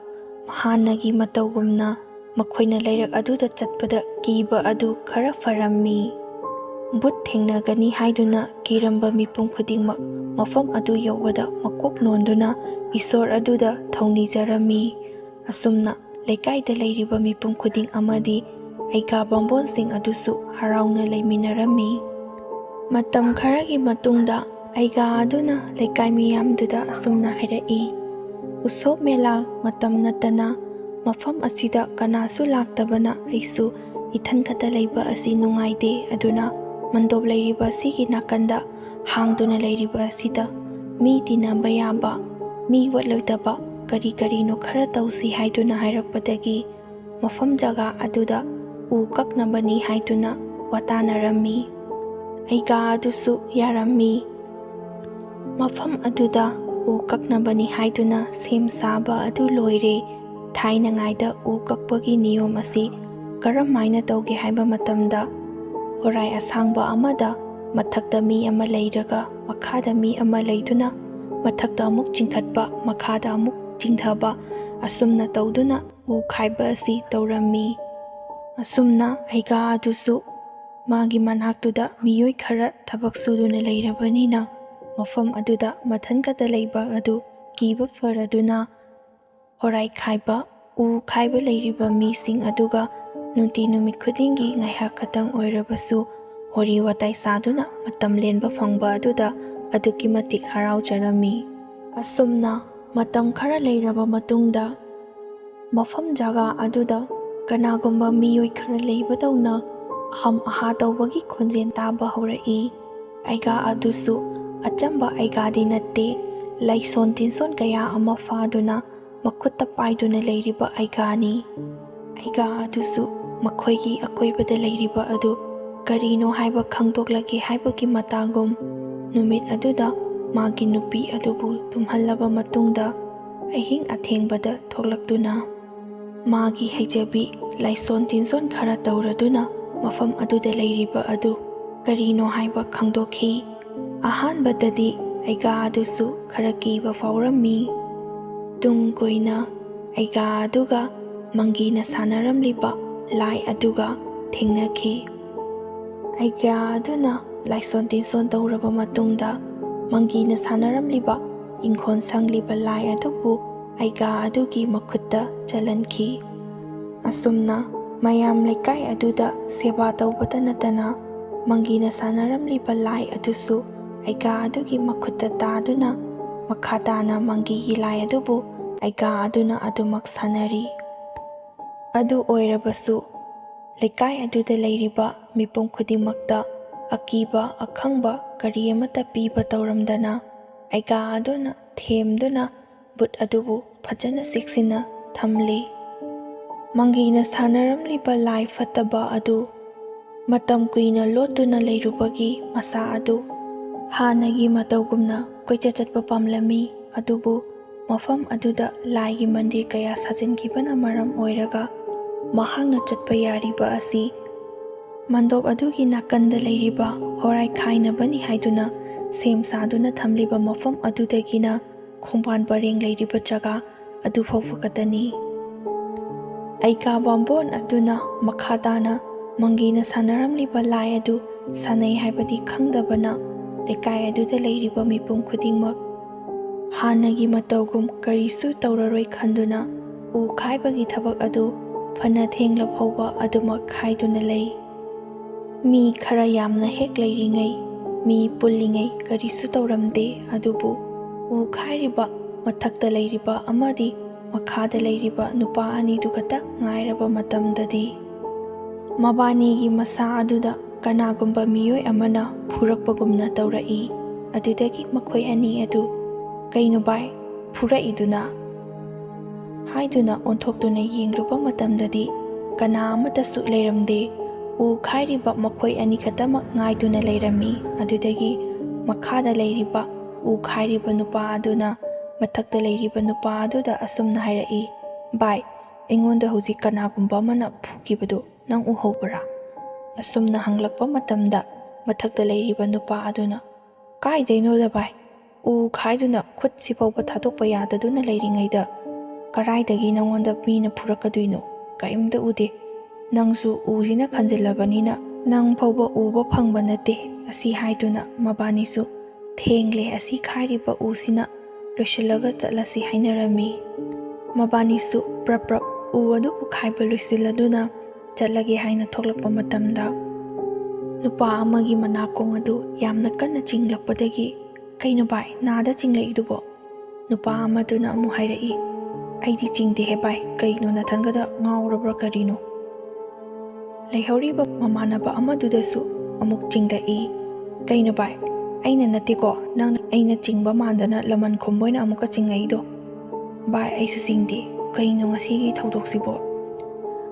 ꯍꯥꯟꯅꯒꯤ ꯃꯇꯧꯒꯨꯝꯅ ꯃꯈꯣꯏꯅ ꯂꯩꯔꯛ ꯑꯗꯨꯗ ꯆꯠꯄꯗ ꯀꯤꯕ ꯑꯗꯨ ꯈꯔ ꯐꯔꯝꯃꯤ꯫ ꯚꯨꯠ ꯊꯦꯡꯅꯒꯅꯤ ꯍꯥꯏꯗꯨꯅ ꯀꯤꯔꯝꯕ ꯃꯤꯄꯨꯝ ꯈꯨꯗꯤꯡꯃꯛ ꯃꯐꯝ ꯑꯗꯨ ꯌꯧꯕꯗ ꯃꯀꯣꯛ ꯅꯣꯟꯗꯨꯅ ꯏꯁꯣꯔ ꯑꯗꯨꯗ ꯊꯧꯅꯤꯖꯔꯝꯃꯤ꯫ ꯑꯁꯨꯝꯅ ꯂꯩꯀꯥꯏꯗ ꯂꯩꯔꯤꯕ ꯃꯤꯄꯨꯝ ꯈꯨꯗꯤꯡ ꯑꯃꯗꯤ ꯑꯩꯒꯥ ꯕꯥꯝꯕꯣꯟꯁꯤꯡ ꯑꯗꯨꯁꯨ ꯍꯔꯥꯎꯅ ꯂꯩꯃꯤꯟꯅꯔꯝꯃꯤ꯫ ꯃꯇꯝ ꯈꯔꯒꯤ ꯃꯇꯨꯡꯗ ꯑꯩꯒꯥ ꯑꯗꯨꯅ ꯂꯩꯀꯥꯏ ꯃꯤꯌꯥꯝꯗꯨꯗ ꯑꯁꯨꯝꯅ ꯍꯥꯏꯔꯛꯏ, "ꯎꯁꯣꯞ ꯃꯦꯂꯥ ꯃꯇꯝ ꯅꯠꯇꯅ ꯃꯐꯝ ꯑꯁꯤꯗ ꯀꯅꯥꯁꯨ ꯂꯥꯛꯇꯕꯅ ꯑꯩꯁꯨ ꯏꯊꯟ ꯈꯛꯇ ꯂꯩꯕ ꯑꯁꯤ ꯅꯨꯡꯉꯥꯏꯇꯦ꯫ ꯑꯗꯨꯅ ꯃꯟꯗꯣꯞ ꯂꯩꯔꯤꯕ ꯑꯁꯤꯒꯤ ꯅꯥꯀꯟꯗ ꯍꯥꯡꯗꯨꯅ ꯂꯩꯔꯤꯕ ꯑꯁꯤꯗ ꯃꯤ ꯇꯤꯟꯅꯕ ꯌꯥꯕ, ꯃꯤ ꯋꯥꯠꯂꯣꯏꯗꯕ ꯀꯔꯤ ꯀꯔꯤꯅꯣ ꯈꯔ ꯇꯧꯁꯤ" ꯍꯥꯏꯗꯨꯅ ꯍꯥꯏꯔꯛꯄꯗꯒꯤ ꯃꯐꯝ ꯖꯒꯥ ꯑꯗꯨꯗ ꯎ ꯀꯛꯅꯕꯅꯤ ꯍꯥꯏꯗꯨꯅ ꯋꯥꯇꯥꯅꯔꯝꯃꯤ꯫ ꯑꯩꯒꯥ ꯑꯗꯨꯁꯨ ꯌꯥꯔꯝꯃꯤ꯫ ꯃꯐꯝ ꯑꯗꯨꯗ ꯎ ꯀꯛꯅꯕꯅꯤ ꯍꯥꯏꯗꯨꯅ ꯁꯦꯝ ꯁꯥꯕ ꯑꯗꯨ ꯂꯣꯏꯔꯦ꯫ ꯊꯥꯏꯅꯉꯥꯏꯗ ꯎ ꯀꯛꯄꯒꯤ ꯅꯤꯌꯣꯝ ꯑꯁꯤ ꯀꯔꯝ ꯍꯥꯏꯅ ꯇꯧꯒꯦ ꯍꯥꯏꯕ ꯃꯇꯝꯗ, ꯍꯣꯔꯥꯏ ꯑꯁꯥꯡꯕ ꯑꯃꯗ ꯃꯊꯛꯇ ꯃꯤ ꯑꯃ ꯂꯩꯔꯒ ꯃꯈꯥꯗ ꯃꯤ ꯑꯃ ꯂꯩꯗꯨꯅ ꯃꯊꯛꯇ ꯑꯃꯨꯛ ꯆꯤꯡꯈꯠꯄ, ꯃꯈꯥꯗ ꯑꯃꯨꯛ ꯆꯤꯡꯊꯕ, ꯑꯁꯨꯝꯅ ꯇꯧꯗꯨꯅ ꯎ ꯈꯥꯏꯕ ꯑꯁꯤ ꯇꯧꯔꯝꯃꯤ꯫ ꯑꯁꯨꯝꯅ ꯑꯩꯒꯥ ꯑꯗꯨꯁꯨ ꯃꯥꯒꯤ ꯃꯅꯥꯛꯇꯨꯗ ꯃꯤꯑꯣꯏ ꯈꯔ ꯊꯕꯛ ꯁꯨꯗꯨꯅ ꯂꯩꯔꯕꯅꯤꯅ ꯃꯐꯝ ꯑꯗꯨꯗ ꯃꯊꯟꯈꯛꯇ ꯂꯩꯕ ꯑꯗꯨ ꯀꯤꯕ ꯐꯔꯗꯨꯅ ꯍꯣꯔꯥꯏ ꯈꯥꯏꯕ, ꯎ ꯈꯥꯏꯕ ꯂꯩꯔꯤꯕ ꯃꯤꯁꯤꯡ ꯑꯗꯨꯒ ꯅꯨꯡꯇꯤ ꯅꯨꯃꯤꯠ ꯈꯨꯗꯤꯡꯒꯤ ꯉꯥꯏꯍꯥꯛ ꯈꯛꯇꯪ ꯑꯣꯏꯔꯕꯁꯨ ꯋꯥꯔꯤ ꯋꯥꯇꯥꯏ ꯁꯥꯗꯨꯅ ꯃꯇꯝ ꯂꯦꯟꯕ ꯐꯪꯕ ꯑꯗꯨꯗ ꯑꯗꯨꯛꯀꯤ ꯃꯇꯤꯛ ꯍꯔꯥꯎꯖꯔꯝꯃꯤ꯫ ꯑꯁꯨꯝꯅ ꯃꯇꯝ ꯈꯔ ꯂꯩꯔꯕ ꯃꯇꯨꯡꯗ ꯃꯐꯝ ꯖꯒꯥ ꯑꯗꯨꯗ ꯀꯅꯥꯒꯨꯝꯕ ꯃꯤꯑꯣꯏ ꯈꯔ ꯂꯩꯕꯗꯧꯅ ꯑꯍꯝ ꯑꯍꯥ ꯇꯧꯕꯒꯤ ꯈꯣꯟꯖꯦꯜ ꯇꯥꯕ ꯍꯧꯔꯛꯏ꯫ ꯑꯩꯒꯥ ꯑꯗꯨꯁꯨ ꯑꯆꯝꯕ ꯑꯩꯒꯥꯗꯤ ꯅꯠꯇꯦ, ꯂꯥꯏꯁꯣꯟ ꯇꯤꯟꯁꯣꯟ ꯀꯌꯥ ꯑꯃ ꯐꯥꯗꯨꯅ ꯃꯈꯨꯠꯇ ꯄꯥꯏꯗꯨꯅ ꯂꯩꯔꯤꯕ ꯑꯩꯒꯥꯅꯤ꯫ ꯑꯩꯒꯥ ꯑꯗꯨꯁꯨ ꯃꯈꯣꯏꯒꯤ ꯑꯀꯣꯏꯕꯗ ꯂꯩꯔꯤꯕ ꯑꯗꯨ ꯀꯔꯤꯅꯣ ꯍꯥꯏꯕ ꯈꯪꯗꯣꯛꯂꯒꯦ ꯍꯥꯏꯕꯒꯤ ꯃꯇꯥꯒꯨꯝ, ꯅꯨꯃꯤꯠ ꯑꯗꯨꯗ ꯃꯥꯒꯤ ꯅꯨꯄꯤ ꯑꯗꯨꯕꯨ ꯇꯨꯝꯍꯜꯂꯕ ꯃꯇꯨꯡꯗ, ꯑꯍꯤꯡ ꯑꯊꯦꯡꯕꯗ ꯊꯣꯛꯂꯛꯇꯨꯅ ꯃꯥꯒꯤ ꯍꯩꯖꯕꯤ ꯂꯥꯏꯁꯣꯟ ꯇꯤꯟꯖꯣꯟ ꯈꯔ ꯇꯧꯔꯗꯨꯅ ꯃꯐꯝ ꯑꯗꯨꯗ ꯂꯩꯔꯤꯕ ꯑꯗꯨ ꯀꯔꯤꯅꯣ ꯍꯥꯏꯕ ꯈꯪꯗꯣꯛꯈꯤ꯫ ꯑꯍꯥꯟꯕꯗꯗꯤ ꯑꯩꯒꯥ ꯑꯗꯨꯁꯨ ꯈꯔ ꯀꯤꯕ ꯐꯥꯎꯔꯝꯃꯤ꯫ ꯇꯨꯡ ꯀꯣꯏꯅ ꯑꯩꯒꯥ ꯑꯗꯨꯒ ꯃꯪꯒꯤꯅ ꯁꯥꯟꯅꯔꯝꯂꯤꯕ ꯂꯥꯏ ꯑꯗꯨꯒ ꯊꯦꯡꯅꯈꯤ꯫ ꯑꯩꯒꯥ ꯑꯗꯨꯅ ꯂꯥꯏꯁꯣꯟ ꯇꯤꯟꯁꯣꯟ ꯇꯧꯔꯕ ꯃꯇꯨꯡꯗ, ꯃꯪꯒꯤꯅ ꯁꯥꯟꯅꯔꯝꯂꯤꯕ ꯏꯪꯈꯣꯜ ꯁꯪꯂꯤꯕ ꯂꯥꯏ ꯑꯗꯨꯕꯨ ꯑꯩꯒꯥ ꯑꯗꯨꯒꯤ ꯃꯈꯨꯠꯇ ꯆꯜꯍꯟꯈꯤ꯫ ꯑꯁꯨꯝꯅ ꯃꯌꯥꯝ ꯂꯩꯀꯥꯏ ꯑꯗꯨꯗ ꯁꯦꯕꯥ ꯇꯧꯕꯇ ꯅꯠꯇꯅ, ꯃꯪꯒꯤꯅ ꯁꯥꯟꯅꯔꯝꯂꯤꯕ ꯂꯥꯏ ꯑꯗꯨꯁꯨ ꯑꯩꯒꯥ ꯑꯗꯨꯒꯤ ꯃꯈꯨꯠꯇ ꯇꯥꯗꯨꯅ, ꯃꯈꯥ ꯇꯥꯅ ꯃꯪꯒꯤꯒꯤ ꯂꯥꯏ ꯑꯗꯨꯕꯨ ꯑꯩꯒꯥ ꯑꯗꯨꯅ ꯑꯗꯨꯃꯛ ꯁꯥꯟꯅꯔꯤ꯫ ꯑꯗꯨ ꯑꯣꯏꯔꯕꯁꯨ, ꯂꯩꯀꯥꯏ ꯑꯗꯨꯗ ꯂꯩꯔꯤꯕ ꯃꯤꯄꯨꯝ ꯈꯨꯗꯤꯡꯃꯛꯇ ꯑꯀꯤꯕ ꯑꯈꯪꯕ ꯀꯔꯤ ꯑꯃꯠꯇ ꯄꯤꯕ ꯇꯧꯔꯝꯗꯅ, ꯑꯩꯒꯥ ꯑꯗꯨꯅ ꯊꯦꯝꯗꯨꯅ ꯕꯨꯠ ꯑꯗꯨꯕꯨ ꯐꯖꯅ ꯆꯦꯛꯁꯤꯟꯅ ꯊꯝꯂꯤ꯫ ꯃꯪꯒꯤꯅ ꯁꯥꯟꯅꯔꯝꯂꯤꯕ ꯂꯥꯏ ꯐꯠꯇꯕ ꯑꯗꯨ ꯃꯇꯝ ꯀꯨꯏꯅ ꯂꯣꯠꯇꯨꯅ ꯂꯩꯔꯨꯕꯒꯤ ꯃꯁꯥ ꯑꯗꯨ ꯍꯥꯟꯅꯒꯤ ꯃꯇꯧꯒꯨꯝꯅ ꯀꯣꯏꯆꯠ ꯆꯠꯄ ꯄꯥꯝꯂꯝꯃꯤ꯫ ꯑꯗꯨꯕꯨ ꯃꯐꯝ ꯑꯗꯨꯗ ꯂꯥꯏꯒꯤ ꯃꯟꯗꯤꯔ ꯀꯌꯥ ꯁꯥꯖꯤꯟꯈꯤꯕꯅ ꯃꯔꯝ ꯑꯣꯏꯔꯒ, ꯃꯍꯥꯛꯅ ꯆꯠꯄ ꯌꯥꯔꯤꯕ ꯑꯁꯤ ꯃꯟꯗꯣꯞ ꯑꯗꯨꯒꯤ ꯅꯥꯀꯟꯗ ꯂꯩꯔꯤꯕ ꯍꯣꯔꯥꯏ ꯈꯥꯏꯅꯕꯅꯤ ꯍꯥꯏꯗꯨꯅ ꯁꯦꯝ ꯁꯥꯗꯨꯅ ꯊꯝꯂꯤꯕ ꯃꯐꯝ ꯑꯗꯨꯗꯒꯤꯅ ꯈꯣꯡꯕꯥꯟ ꯄꯔꯦꯡ ꯂꯩꯔꯤꯕ ꯖꯒꯥ ꯑꯗꯨ ꯐꯥꯎꯕ ꯈꯛꯇꯅꯤ꯫ ꯑꯩꯒꯥ ꯕꯥꯝꯕꯣꯟ ꯑꯗꯨꯅ ꯃꯈꯥ ꯇꯥꯅ ꯃꯪꯒꯤꯅ ꯁꯥꯟꯅꯔꯝꯂꯤꯕ ꯂꯥꯏ ꯑꯗꯨ ꯁꯥꯟꯅꯩ ꯍꯥꯏꯕꯗꯤ ꯈꯪꯗꯕꯅ, ꯂꯩꯀꯥꯏ ꯑꯗꯨꯗ ꯂꯩꯔꯤꯕ ꯃꯤꯄꯨꯝ ꯈꯨꯗꯤꯡꯃꯛ ꯍꯥꯟꯅꯒꯤ ꯃꯇꯧꯒꯨꯝ ꯀꯔꯤꯁꯨ ꯇꯧꯔꯔꯣꯏ ꯈꯟꯗꯨꯅ, ꯎ ꯈꯥꯏꯕꯒꯤ ꯊꯕꯛ ꯑꯗꯨ ꯐꯅ ꯊꯦꯡꯂ ꯐꯥꯎꯕ ꯑꯗꯨꯃꯛ ꯈꯥꯏꯗꯨꯅ ꯂꯩ꯫ ꯃꯤ ꯈꯔ ꯌꯥꯝꯅ ꯍꯦꯛ ꯂꯩꯔꯤꯉꯩ, ꯃꯤ ꯄꯨꯜꯂꯤꯉꯩ ꯀꯔꯤꯁꯨ ꯇꯧꯔꯝꯗꯦ꯫ ꯑꯗꯨꯕꯨ ꯎ ꯈꯥꯏꯔꯤꯕ ꯃꯊꯛꯇ ꯂꯩꯔꯤꯕ ꯑꯃꯗꯤ ꯃꯈꯥꯗ ꯂꯩꯔꯤꯕ ꯅꯨꯄꯥ ꯑꯅꯤꯗꯨ ꯈꯛꯇ ꯉꯥꯏꯔꯕ ꯃꯇꯝꯗꯗꯤ, ꯃꯕꯥꯅꯤꯒꯤ ꯃꯁꯥ ꯑꯗꯨꯗ ꯀꯅꯥꯒꯨꯝꯕ ꯃꯤꯑꯣꯏ ꯑꯃꯅ ꯐꯨꯔꯛꯄꯒꯨꯝꯅ ꯇꯧꯔꯛꯏ꯫ ꯑꯗꯨꯗꯒꯤ ꯃꯈꯣꯏ ꯑꯅꯤ ꯑꯗꯨ, "ꯀꯩꯅꯣ ꯚꯥꯏ, ꯐꯨꯔꯛꯏꯗꯨꯅ?" ꯍꯥꯏꯗꯨꯅ ꯑꯣꯟꯊꯣꯛꯇꯨꯅ ꯌꯦꯡꯂꯨꯕ ꯃꯇꯝꯗꯗꯤ, ꯀꯅꯥ ꯑꯃꯠꯇꯁꯨ ꯂꯩꯔꯝꯗꯦ꯫ ꯎ ꯈꯥꯏꯔꯤꯕ ꯃꯈꯣꯏ ꯑꯅꯤꯈꯛꯇꯃꯛ ꯉꯥꯏꯗꯨꯅ ꯂꯩꯔꯝꯃꯤ꯫ ꯑꯗꯨꯗꯒꯤ ꯃꯈꯥꯗ ꯂꯩꯔꯤꯕ ꯎ ꯈꯥꯏꯔꯤꯕ ꯅꯨꯄꯥ ꯑꯗꯨꯅ ꯃꯊꯛꯇ ꯂꯩꯔꯤꯕ ꯅꯨꯄꯥ ꯑꯗꯨꯗ ꯑꯁꯨꯝꯅ ꯍꯥꯏꯔꯛꯏ, "ꯚꯥꯏ, ꯑꯩꯉꯣꯟꯗ ꯍꯧꯖꯤꯛ ꯀꯅꯥꯒꯨꯝꯕ ꯑꯃꯅ ꯐꯨꯈꯤꯕꯗꯨ ꯅꯪ ꯎꯍꯧꯕ꯭ꯔꯥ?" ꯑꯁꯨꯝꯅ ꯍꯪꯂꯛꯄ ꯃꯇꯝꯗ ꯃꯊꯛꯇ ꯂꯩꯔꯤꯕ ꯅꯨꯄꯥ ꯑꯗꯨꯅ, "ꯀꯥꯏꯗꯩꯅꯣꯗ ꯚꯥꯏ? ꯎ ꯈꯥꯏꯗꯨꯅ ꯈꯨꯠꯁꯤ ꯐꯥꯎꯕ ꯊꯥꯗꯣꯛꯄ ꯌꯥꯗꯗꯨꯅ ꯂꯩꯔꯤꯉꯩꯗ ꯀꯔꯥꯏꯗꯒꯤ ꯅꯉꯣꯟꯗ ꯃꯤꯅ ꯐꯨꯔꯛꯀꯗꯣꯏꯅꯣ? ꯀꯔꯤꯝꯇ ꯎꯗꯦ꯫ ꯅꯪꯁꯨ ꯎꯁꯤꯅ ꯈꯟꯖꯤꯜꯂꯕꯅꯤꯅ ꯅꯪ ꯐꯥꯎꯕ ꯎꯕ ꯐꯪꯕ ꯅꯠꯇꯦ"꯫ ꯑꯁꯤ ꯍꯥꯏꯗꯨꯅ ꯃꯕꯥꯅꯤꯁꯨ "ꯊꯦꯡꯂꯦ, ꯑꯁꯤ ꯈꯥꯏꯔꯤꯕ ꯎꯁꯤꯅ ꯂꯣꯏꯁꯤꯜꯂꯒ ꯆꯠꯂꯁꯤ" ꯍꯥꯏꯅꯔꯝꯃꯤ꯫ ꯃꯕꯥꯅꯤꯁꯨ ꯄ꯭ꯔꯞ ꯄ꯭ꯔꯞ ꯎ ꯑꯗꯨꯕꯨ ꯈꯥꯏꯕ ꯂꯣꯏꯁꯤꯜꯂꯗꯨꯅ ꯆꯠꯂꯒꯦ ꯍꯥꯏꯅ ꯊꯣꯛꯂꯛꯄ ꯃꯇꯝꯗ, ꯅꯨꯄꯥ ꯑꯃꯒꯤ ꯃꯅꯥꯀꯣꯡ ꯑꯗꯨ ꯌꯥꯝꯅ ꯀꯟꯅ ꯆꯤꯡꯂꯛꯄꯗꯒꯤ, "ꯀꯩꯅꯣ ꯚꯥꯏ, ꯅꯥꯗ ꯆꯤꯡꯂꯛꯏꯗꯨꯕꯣ?" ꯅꯨꯄꯥ ꯑꯃꯗꯨꯅ ꯑꯃꯨꯛ ꯍꯥꯏꯔꯛꯏ, "ꯑꯩꯗꯤ ꯆꯤꯡꯗꯦꯍꯦ ꯚꯥꯏ, ꯀꯩꯅꯣ ꯅꯊꯟꯒꯗ ꯉꯥꯎꯔꯕ꯭ꯔꯥ ꯀꯔꯤꯅꯣ?" ꯂꯩꯍꯧꯔꯤꯕ ꯃꯃꯥꯟꯅꯕ ꯑꯃꯗꯨꯗꯁꯨ ꯑꯃꯨꯛ ꯆꯤꯡꯂꯛꯏ, "ꯀꯩꯅꯣ ꯚꯥꯏ, ꯑꯩꯅ ꯅꯠꯇꯦꯀꯣ, ꯅꯪꯅ ꯑꯩꯅ ꯆꯤꯡꯕ ꯃꯥꯟꯗꯅ ꯂꯃꯟ ꯈꯨꯝꯕ ꯑꯣꯏꯅ ꯑꯃꯨꯛꯀ ꯆꯤꯡꯂꯛꯏꯗꯣ?" "ꯚꯥꯏ, ꯑꯩꯁꯨ ꯆꯤꯡꯗꯦ, ꯀꯩꯅꯣ ꯉꯁꯤꯒꯤ ꯊꯧꯗꯣꯛꯁꯤꯕꯣ?"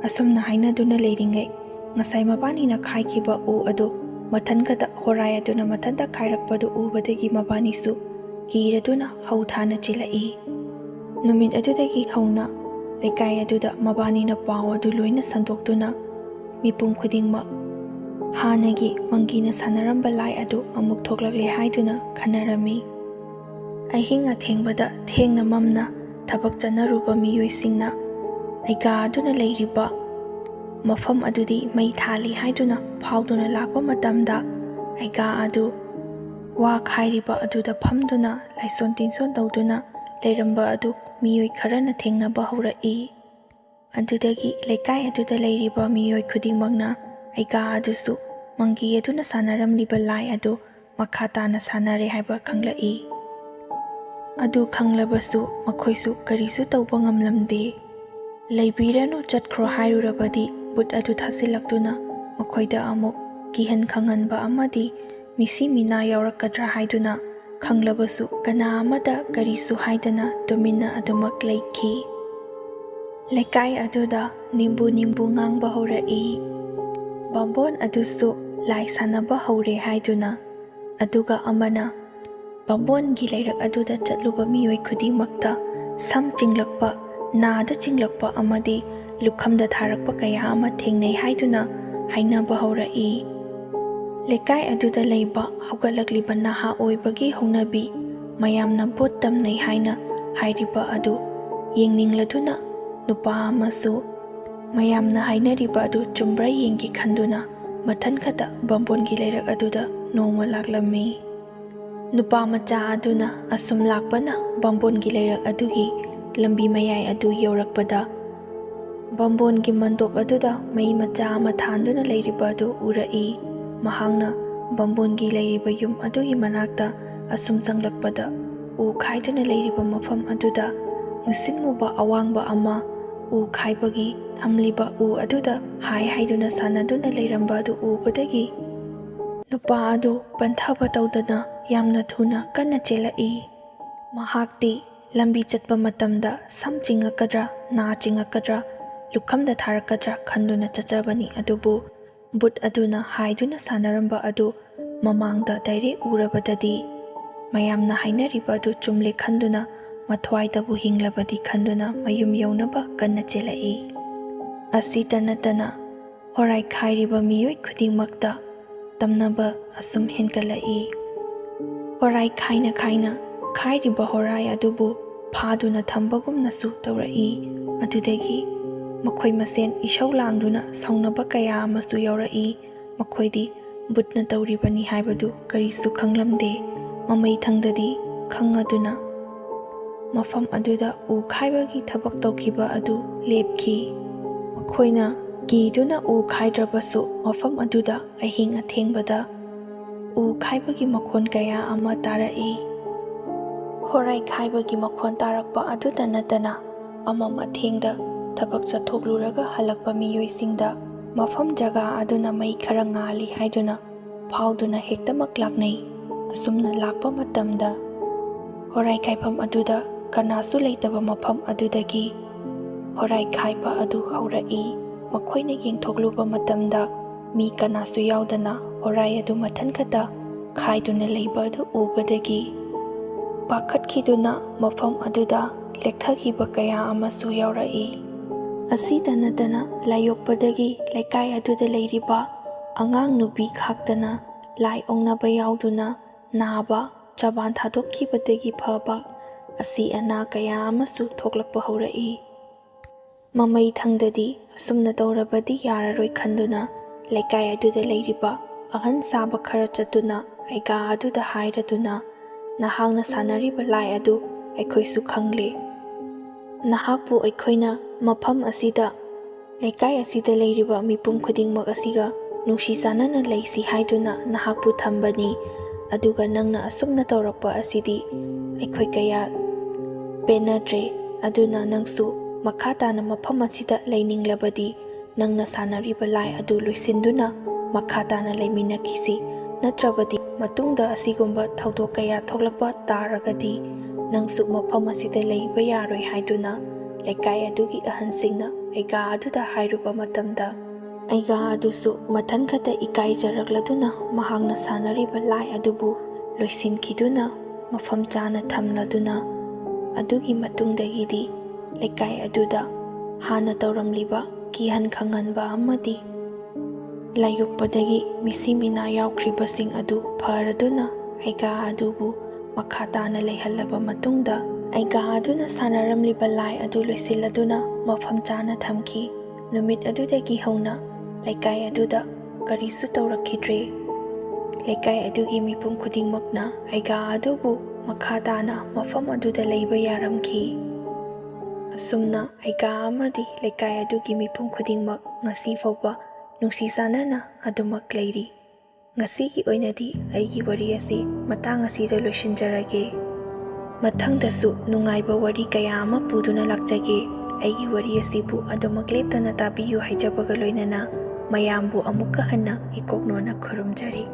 ꯑꯁꯨꯝꯅ ꯍꯥꯏꯅꯗꯨꯅ ꯂꯩꯔꯤꯉꯩ, ꯉꯁꯥꯏ ꯃꯕꯥꯅꯤꯅ ꯈꯥꯏꯈꯤꯕ ꯎ ꯑꯗꯨ ꯃꯊꯟꯒꯗ ꯍꯣꯔꯥꯏ ꯑꯗꯨꯅ ꯃꯊꯟꯇ ꯈꯥꯏꯔꯛꯄꯗꯨ ꯎꯕꯗꯒꯤ ꯃꯕꯥꯅꯤꯁꯨ ꯀꯤꯔꯗꯨꯅ ꯍꯧ ꯊꯥꯅ ꯆꯦꯜꯂꯛꯏ꯫ ꯅꯨꯃꯤꯠ ꯑꯗꯨꯗꯒꯤ ꯍꯧꯅ ꯂꯩꯀꯥꯏ ꯑꯗꯨꯗ ꯃꯕꯥꯅꯤꯅ ꯄꯥꯎ ꯑꯗꯨ ꯂꯣꯏꯅ ꯁꯟꯗꯣꯛꯇꯨꯅ ꯃꯤꯄꯨꯝ ꯈꯨꯗꯤꯡꯃꯛ ꯍꯥꯟꯅꯒꯤ ꯃꯪꯒꯤꯅ ꯁꯥꯟꯅꯔꯝꯕ ꯂꯥꯏ ꯑꯗꯨ ꯑꯃꯨꯛ ꯊꯣꯛꯂꯛꯂꯦ ꯍꯥꯏꯗꯨꯅ ꯈꯟꯅꯔꯝꯃꯤ꯫ ꯑꯍꯤꯡ ꯑꯊꯦꯡꯕꯗ ꯊꯦꯡꯅ ꯃꯝꯅ ꯊꯕꯛ ꯆꯠꯅꯔꯨꯕ ꯃꯤꯑꯣꯏꯁꯤꯡꯅ ꯑꯩꯒꯥ ꯑꯗꯨꯅ ꯂꯩꯔꯤꯕ ꯃꯐꯝ ꯑꯗꯨꯗꯤ ꯃꯩ ꯊꯥꯜꯂꯤ ꯍꯥꯏꯗꯨꯅ ꯐꯥꯎꯗꯨꯅ ꯂꯥꯛꯄ ꯃꯇꯝꯗ, ꯑꯩꯒꯥ ꯑꯗꯨ ꯋꯥ ꯈꯥꯏꯔꯤꯕ ꯑꯗꯨꯗ ꯐꯝꯗꯨꯅ ꯂꯥꯏꯁꯣꯟ ꯇꯤꯟꯁꯣꯟ ꯇꯧꯗꯨꯅ ꯂꯩꯔꯝꯕ ꯑꯗꯨ ꯃꯤꯑꯣꯏ ꯈꯔꯅ ꯊꯦꯡꯅꯕ ꯍꯧꯔꯛꯏ꯫ ꯑꯗꯨꯗꯒꯤ ꯂꯩꯀꯥꯏ ꯑꯗꯨꯗ ꯂꯩꯔꯤꯕ ꯃꯤꯑꯣꯏ ꯈꯨꯗꯤꯡꯃꯛꯅ ꯑꯩꯒꯥ ꯑꯗꯨꯁꯨ ꯃꯪꯒꯤ ꯑꯗꯨꯅ ꯁꯥꯟꯅꯔꯝꯂꯤꯕ ꯂꯥꯏ ꯑꯗꯨ ꯃꯈꯥ ꯇꯥꯅ ꯁꯥꯟꯅꯔꯦ ꯍꯥꯏꯕ ꯈꯪꯂꯛꯏ꯫ ꯑꯗꯨ ꯈꯪꯂꯕꯁꯨ ꯃꯈꯣꯏꯁꯨ ꯀꯔꯤꯁꯨ ꯇꯧꯕ ꯉꯝꯂꯝꯗꯦ꯫ "ꯂꯩꯕꯤꯔꯅꯨ, ꯆꯠꯈ꯭ꯔꯣ" ꯍꯥꯏꯔꯨꯔꯕꯗꯤ ꯚꯨꯠ ꯑꯗꯨ ꯊꯥꯖꯤꯜꯂꯛꯇꯨꯅ ꯃꯈꯣꯏꯗ ꯑꯃꯨꯛ ꯀꯤꯍꯟ ꯈꯪꯍꯟꯕ ꯑꯃꯗꯤ ꯃꯤꯁꯤ ꯃꯤꯅꯥ ꯌꯥꯎꯔꯛꯀꯗ꯭ꯔꯥ ꯍꯥꯏꯗꯨꯅ ꯈꯪꯂꯕꯁꯨ ꯀꯅꯥ ꯑꯃꯗ ꯀꯔꯤꯁꯨ ꯍꯥꯏꯗꯅ ꯇꯨꯃꯤꯟꯅ ꯑꯗꯨꯃꯛ ꯂꯩꯈꯤ꯫ ꯂꯩꯀꯥꯏ ꯑꯗꯨꯗ ꯅꯤꯝꯕꯨ ꯅꯤꯝꯕꯨ ꯉꯥꯡꯕ ꯍꯧꯔꯛꯏ꯫ ꯕꯥꯝꯕꯣꯟ ꯑꯗꯨꯁꯨ ꯂꯥꯏ ꯁꯥꯟꯅꯕ ꯍꯧꯔꯦ ꯍꯥꯏꯗꯨꯅ, ꯑꯗꯨꯒ ꯑꯃꯅ ꯕꯥꯝꯕꯣꯟꯒꯤ ꯂꯩꯔꯛ ꯑꯗꯨꯗ ꯆꯠꯂꯨꯕ ꯃꯤꯑꯣꯏ ꯈꯨꯗꯤꯡꯃꯛꯇ ꯁꯝ ꯆꯤꯡꯂꯛꯄ, ꯅꯥꯗ ꯆꯤꯡꯂꯛꯄ ꯑꯃꯗꯤ ꯂꯨꯈꯝꯗ ꯊꯥꯔꯛꯄ ꯀꯌꯥ ꯑꯃ ꯊꯦꯡꯅꯩ ꯍꯥꯏꯗꯨꯅ ꯍꯥꯏꯅꯕ ꯍꯧꯔꯛꯏ꯫ ꯂꯩꯀꯥꯏ ꯑꯗꯨꯗ ꯂꯩꯕ ꯍꯧꯒꯠꯂꯛꯂꯤꯕ ꯅꯍꯥ ꯑꯣꯏꯕꯒꯤ ꯍꯧꯅꯕꯤ ꯃꯌꯥꯝꯅ ꯚꯨꯠ ꯇꯝꯅꯩ ꯍꯥꯏꯅ ꯍꯥꯏꯔꯤꯕ ꯑꯗꯨ ꯌꯦꯡꯅꯤꯡꯂꯗꯨꯅ ꯅꯨꯄꯥ ꯑꯃꯁꯨ ꯃꯌꯥꯝꯅ ꯍꯥꯏꯅꯔꯤꯕ ꯑꯗꯨ ꯆꯨꯝꯕ꯭ꯔꯥ ꯌꯦꯡꯒꯦ ꯈꯟꯗꯨꯅ ꯃꯊꯟꯈꯛꯇ ꯕꯥꯝꯕꯣꯟꯒꯤ ꯂꯩꯔꯛ ꯑꯗꯨꯗ ꯅꯣꯡꯃ ꯂꯥꯛꯂꯝꯃꯤ꯫ ꯅꯨꯄꯥ ꯃꯆꯥ ꯑꯗꯨꯅ ꯑꯁꯨꯝ ꯂꯥꯛꯄꯅ ꯕꯥꯝꯕꯣꯟꯒꯤ ꯂꯩꯔꯛ ꯑꯗꯨꯒꯤ ꯂꯝꯕꯤ ꯃꯌꯥꯏ ꯑꯗꯨ ꯌꯧꯔꯛꯄꯗ, ꯕꯥꯝꯕꯣꯟꯒꯤ ꯃꯟꯗꯣꯞ ꯑꯗꯨꯗ ꯃꯩ ꯃꯆꯥ ꯑꯃ ꯊꯥꯟꯗꯨꯅ ꯂꯩꯔꯤꯕ ꯑꯗꯨ ꯎꯔꯛꯏ꯫ ꯃꯍꯥꯛꯅ ꯕꯥꯝꯕꯣꯟꯒꯤ ꯂꯩꯔꯤꯕ ꯌꯨꯝ ꯑꯗꯨꯒꯤ ꯃꯅꯥꯛꯇ ꯑꯁꯨꯝ ꯆꯪꯂꯛꯄꯗ, ꯎ ꯈꯥꯏꯗꯨꯅ ꯂꯩꯔꯤꯕ ꯃꯐꯝ ꯑꯗꯨꯗ ꯃꯨꯁꯤꯟ ꯃꯨꯕ ꯑꯋꯥꯡꯕ ꯑꯃ ꯎ ꯈꯥꯏꯕꯒꯤ ꯊꯝꯂꯤꯕ ꯎ ꯑꯗꯨꯗ ꯍꯥꯏ ꯍꯥꯏꯗꯨꯅ ꯁꯥꯟꯅꯗꯨꯅ ꯂꯩꯔꯝꯕ ꯑꯗꯨ ꯎꯕꯗꯒꯤ, ꯅꯨꯄꯥ ꯑꯗꯨ ꯄꯟꯊꯕ ꯇꯧꯗꯅ ꯌꯥꯝꯅ ꯊꯨꯅ ꯀꯟꯅ ꯆꯦꯜꯂꯛꯏ꯫ ꯃꯍꯥꯛꯇꯤ ꯂꯝꯕꯤ ꯆꯠꯄ ꯃꯇꯝꯗ ꯁꯝ ꯆꯤꯡꯉꯛꯀꯗ꯭ꯔꯥ, ꯅꯥ ꯆꯤꯡꯉꯛꯀꯗ꯭ꯔꯥ, ꯂꯨꯈꯝꯗ ꯊꯥꯔꯛꯀꯗ꯭ꯔꯥ ꯈꯟꯗꯨꯅ ꯆꯠꯆꯕꯅꯤ꯫ ꯑꯗꯨꯕꯨ ꯚꯨꯠ ꯑꯗꯨꯅ ꯍꯥꯏꯗꯨꯅ ꯁꯥꯟꯅꯔꯝꯕ ꯑꯗꯨ ꯃꯃꯥꯡꯗ ꯗꯥꯏꯔꯦꯛ ꯎꯔꯕꯗꯗꯤ, ꯃꯌꯥꯝꯅ ꯍꯥꯏꯅꯔꯤꯕ ꯑꯗꯨ ꯆꯨꯝꯂꯦ ꯈꯟꯗꯨꯅ, ꯃꯊ꯭ꯋꯥꯏꯗꯕꯨ ꯍꯤꯡꯂꯕꯗꯤ ꯈꯟꯗꯨꯅ ꯃꯌꯨꯝ ꯌꯧꯅꯕ ꯀꯟꯅ ꯆꯦꯜꯂꯛꯏ꯫ ꯑꯁꯤꯇ ꯅꯠꯇꯅ, ꯍꯣꯔꯥꯏ ꯈꯥꯏꯔꯤꯕ ꯃꯤꯑꯣꯏ ꯈꯨꯗꯤꯡꯃꯛꯇ ꯇꯝꯅꯕ ꯑꯁꯨꯝ ꯍꯦꯟꯒꯠꯂꯛꯏ꯫ ꯍꯣꯔꯥꯏ ꯈꯥꯏꯅ ꯈꯥꯏꯅ ꯈꯥꯏꯔꯤꯕ ꯍꯣꯔꯥꯏ ꯑꯗꯨꯕꯨ ꯐꯥꯗꯨꯅ ꯊꯝꯕꯒꯨꯝꯅꯁꯨ ꯇꯧꯔꯛꯏ꯫ ꯑꯗꯨꯗꯒꯤ ꯃꯈꯣꯏ ꯃꯁꯦꯟ ꯏꯁꯧ ꯂꯥꯡꯗꯨꯅ ꯁꯥꯎꯅꯕ ꯀꯌꯥ ꯑꯃꯁꯨ ꯌꯥꯎꯔꯛꯏ꯫ ꯃꯈꯣꯏꯗꯤ ꯚꯨꯠꯅ ꯇꯧꯔꯤꯕꯅꯤ ꯍꯥꯏꯕꯗꯨ ꯀꯔꯤꯁꯨ ꯈꯪꯂꯝꯗꯦ꯫ ꯃꯃꯩ ꯊꯪꯗꯗꯤ ꯈꯪꯉꯗꯨꯅ ꯃꯐꯝ ꯑꯗꯨꯗ ꯎ ꯈꯥꯏꯕꯒꯤ ꯊꯕꯛ ꯇꯧꯈꯤꯕ ꯑꯗꯨ ꯂꯦꯞꯈꯤ꯫ ꯃꯈꯣꯏꯅ ꯀꯤꯗꯨꯅ ꯎ ꯈꯥꯏꯗ꯭ꯔꯕꯁꯨ, ꯃꯐꯝ ꯑꯗꯨꯗ ꯑꯍꯤꯡ ꯑꯊꯦꯡꯕꯗ ꯎ ꯈꯥꯏꯕꯒꯤ ꯃꯈꯣꯟ ꯀꯌꯥ ꯑꯃ ꯇꯥꯔꯛꯏ꯫ ꯍꯣꯔꯥꯏ ꯈꯥꯏꯕꯒꯤ ꯃꯈꯣꯟ ꯇꯥꯔꯛꯄ ꯑꯗꯨꯇ ꯅꯠꯇꯅ, ꯑꯃꯝ ꯑꯊꯦꯡꯗ ꯊꯕꯛ ꯆꯠꯊꯣꯛꯂꯨꯔꯒ ꯍꯜꯂꯛꯄ ꯃꯤꯑꯣꯏꯁꯤꯡꯗ ꯃꯐꯝ ꯖꯒꯥ ꯑꯗꯨꯅ ꯃꯩ ꯈꯔ ꯉꯥꯜꯂꯤ ꯍꯥꯏꯗꯨꯅ ꯐꯥꯎꯗꯨꯅ ꯍꯦꯛꯇꯃꯛ ꯂꯥꯛꯅꯩ꯫ ꯑꯁꯨꯝꯅ ꯂꯥꯛꯄ ꯃꯇꯝꯗ, ꯍꯣꯔꯥꯏ ꯈꯥꯏꯐꯝ ꯑꯗꯨꯗ ꯀꯅꯥꯁꯨ ꯂꯩꯇꯕ ꯃꯐꯝ ꯑꯗꯨꯗꯒꯤ ꯍꯣꯔꯥꯏ ꯈꯥꯏꯕ ꯑꯗꯨ ꯍꯧꯔꯛꯏ꯫ ꯃꯈꯣꯏꯅ ꯌꯦꯡꯊꯣꯛꯂꯨꯕ ꯃꯇꯝꯗ, ꯃꯤ ꯀꯅꯥꯁꯨ ꯌꯥꯎꯗꯅ ꯍꯣꯔꯥꯏ ꯑꯗꯨ ꯃꯊꯟꯈꯛꯇ ꯈꯥꯏꯗꯨꯅ ꯂꯩꯕ ꯑꯗꯨ ꯎꯕꯗꯒꯤ ꯄꯥꯈꯠꯈꯤꯗꯨꯅ ꯃꯐꯝ ꯑꯗꯨꯗ ꯂꯦꯛꯊꯈꯤꯕ ꯀꯌꯥ ꯑꯃꯁꯨ ꯌꯥꯎꯔꯛꯏ꯫ ꯑꯁꯤꯇ ꯅꯠꯇꯅ ꯂꯥꯏꯌꯣꯛꯄꯗꯒꯤ ꯂꯩꯀꯥꯏ ꯑꯗꯨꯗ ꯂꯩꯔꯤꯕ ꯑꯉꯥꯡ ꯅꯨꯄꯤ ꯈꯥꯛꯇꯅ ꯂꯥꯏ ꯑꯣꯛꯅꯕ ꯌꯥꯎꯗꯨꯅ ꯅꯥꯕ, ꯆꯕꯥꯟ ꯊꯥꯗꯣꯛꯈꯤꯕꯗꯒꯤ ꯐꯕ ꯑꯁꯤ ꯑꯅꯥ ꯀꯌꯥ ꯑꯃꯁꯨ ꯊꯣꯛꯂꯛꯄ ꯍꯧꯔꯛꯏ꯫ ꯃꯃꯩ ꯊꯪꯗꯗꯤ ꯑꯁꯨꯝꯅ ꯇꯧꯔꯕꯗꯤ ꯌꯥꯔꯔꯣꯏ ꯈꯟꯗꯨꯅ ꯂꯩꯀꯥꯏ ꯑꯗꯨꯗ ꯂꯩꯔꯤꯕ ꯑꯍꯟ ꯁꯥꯕ ꯈꯔ ꯆꯠꯇꯨꯅ ꯑꯩꯒꯥ ꯑꯗꯨꯗ ꯍꯥꯏꯔꯗꯨꯅ, "ꯅꯍꯥꯛꯅ ꯁꯥꯟꯅꯔꯤꯕ ꯂꯥꯏ ꯑꯗꯨ ꯑꯩꯈꯣꯏꯁꯨ ꯈꯪꯂꯦ꯫ ꯅꯍꯥꯛꯄꯨ ꯑꯩꯈꯣꯏꯅ ꯃꯐꯝ ꯑꯁꯤꯗ, ꯂꯩꯀꯥꯏ ꯑꯁꯤꯗ ꯂꯩꯔꯤꯕ ꯃꯤꯄꯨꯝ ꯈꯨꯗꯤꯡꯃꯛ ꯑꯁꯤꯒ ꯅꯨꯡꯁꯤ ꯆꯥꯟꯅꯅ ꯂꯩꯁꯤ ꯍꯥꯏꯗꯨꯅ ꯅꯍꯥꯛꯄꯨ ꯊꯝꯕꯅꯤ꯫ ꯑꯗꯨꯒ ꯅꯪꯅ ꯑꯁꯨꯝꯅ ꯇꯧꯔꯛꯄ ꯑꯁꯤꯗꯤ ꯑꯩꯈꯣꯏ ꯀꯌꯥ ꯄꯦꯟꯅꯗ꯭ꯔꯦ꯫ ꯑꯗꯨꯅ ꯅꯪꯁꯨ ꯃꯈꯥ ꯇꯥꯅ ꯃꯐꯝ ꯑꯁꯤꯗ ꯂꯩꯅꯤꯡꯂꯕꯗꯤ ꯅꯪꯅ ꯁꯥꯟꯅꯔꯤꯕ ꯂꯥꯏ ꯑꯗꯨ ꯂꯣꯏꯁꯤꯟꯗꯨꯅ ꯃꯈꯥ ꯇꯥꯅ ꯂꯩꯃꯤꯟꯅꯈꯤꯁꯤ꯫ ꯅꯠꯇ꯭ꯔꯕꯗꯤ ꯃꯇꯨꯡꯗ ꯑꯁꯤꯒꯨꯝꯕ ꯊꯧꯗꯣꯛ ꯀꯌꯥ ꯊꯣꯛꯂꯛꯄ ꯇꯥꯔꯒꯗꯤ ꯅꯪꯁꯨ ꯃꯐꯝ ꯑꯁꯤꯗ ꯂꯩꯕ ꯌꯥꯔꯣꯏ" ꯍꯥꯏꯗꯨꯅ ꯂꯩꯀꯥꯏ ꯑꯗꯨꯒꯤ ꯑꯍꯟꯁꯤꯡꯅ ꯑꯩꯒꯥ ꯑꯗꯨꯗ ꯍꯥꯏꯔꯨꯕ ꯃꯇꯝꯗ, ꯑꯩꯒꯥ ꯑꯗꯨꯁꯨ ꯃꯊꯟꯈꯛꯇ ꯏꯀꯥꯏꯖꯔꯛꯂꯗꯨꯅ ꯃꯍꯥꯛꯅ ꯁꯥꯟꯅꯔꯤꯕ ꯂꯥꯏ ꯑꯗꯨꯕꯨ ꯂꯣꯏꯁꯤꯟꯈꯤꯗꯨꯅ ꯃꯐꯝ ꯆꯥꯅ ꯊꯝꯂꯗꯨꯅ, ꯑꯗꯨꯒꯤ ꯃꯇꯨꯡꯗꯒꯤꯗꯤ ꯂꯩꯀꯥꯏ ꯑꯗꯨꯗ ꯍꯥꯟꯅ ꯇꯧꯔꯝꯂꯤꯕ ꯀꯤꯍꯟ ꯈꯪꯍꯟꯕ ꯑꯃꯗꯤ ꯂꯥꯏꯌꯣꯛꯄꯗꯒꯤ ꯃꯤꯁꯤ ꯃꯤꯅꯥ ꯌꯥꯎꯈ꯭ꯔꯤꯕꯁꯤꯡ ꯑꯗꯨ ꯐꯔꯗꯨꯅ ꯑꯩꯒꯥ ꯑꯗꯨꯕꯨ ꯃꯈꯥ ꯇꯥꯅ ꯂꯩꯍꯜꯂꯕ ꯃꯇꯨꯡꯗ, ꯑꯩꯒꯥ ꯑꯗꯨꯅ ꯁꯥꯟꯅꯔꯝꯂꯤꯕ ꯂꯥꯏ ꯑꯗꯨ ꯂꯣꯏꯁꯤꯜꯂꯗꯨꯅ ꯃꯐꯝ ꯆꯥꯅ ꯊꯝꯈꯤ꯫ ꯅꯨꯃꯤꯠ ꯑꯗꯨꯗꯒꯤ ꯍꯧꯅ ꯂꯩꯀꯥꯏ ꯑꯗꯨꯗ ꯀꯔꯤꯁꯨ ꯇꯧꯔꯛꯈꯤꯗ꯭ꯔꯦ꯫ ꯂꯩꯀꯥꯏ ꯑꯗꯨꯒꯤ ꯃꯤꯄꯨꯝ ꯈꯨꯗꯤꯡꯃꯛꯅ ꯑꯩꯒꯥ ꯑꯗꯨꯕꯨ ꯃꯈꯥ ꯇꯥꯅ ꯃꯐꯝ ꯑꯗꯨꯗ ꯂꯩꯕ ꯌꯥꯔꯝꯈꯤ꯫ ꯑꯁꯨꯝꯅ ꯑꯩꯒꯥ ꯑꯃꯗꯤ ꯂꯩꯀꯥꯏ ꯑꯗꯨꯒꯤ ꯃꯤꯄꯨꯝ ꯈꯨꯗꯤꯡꯃꯛ ꯉꯁꯤ ꯐꯥꯎꯕ ꯅꯨꯡꯁꯤ ꯆꯥꯟꯅꯅ ꯑꯗꯨꯃꯛ ꯂꯩꯔꯤ꯫ ꯉꯁꯤꯒꯤ ꯑꯣꯏꯅꯗꯤ ꯑꯩꯒꯤ ꯋꯥꯔꯤ ꯑꯁꯤ ꯃꯇꯥꯡ ꯑꯁꯤꯗ ꯂꯣꯏꯁꯤꯟꯖꯔꯒꯦ꯫ ꯃꯊꯪꯗꯁꯨ ꯅꯨꯡꯉꯥꯏꯕ ꯋꯥꯔꯤ ꯀꯌꯥ ꯑꯃ ꯄꯨꯗꯨꯅ ꯂꯥꯛꯆꯒꯦ꯫ ꯑꯩꯒꯤ ꯋꯥꯔꯤ ꯑꯁꯤꯕꯨ ꯑꯗꯨꯃꯛ ꯂꯦꯞꯇꯅ ꯇꯥꯕꯤꯌꯨ ꯍꯥꯏꯖꯕꯒ ꯂꯣꯏꯅꯅ ꯃꯌꯥꯝꯕꯨ ꯑꯃꯨꯛꯀ ꯍꯟꯅ ꯏꯀꯣꯛꯅꯣꯅ ꯈꯨꯔꯨꯝꯖꯔꯤ꯫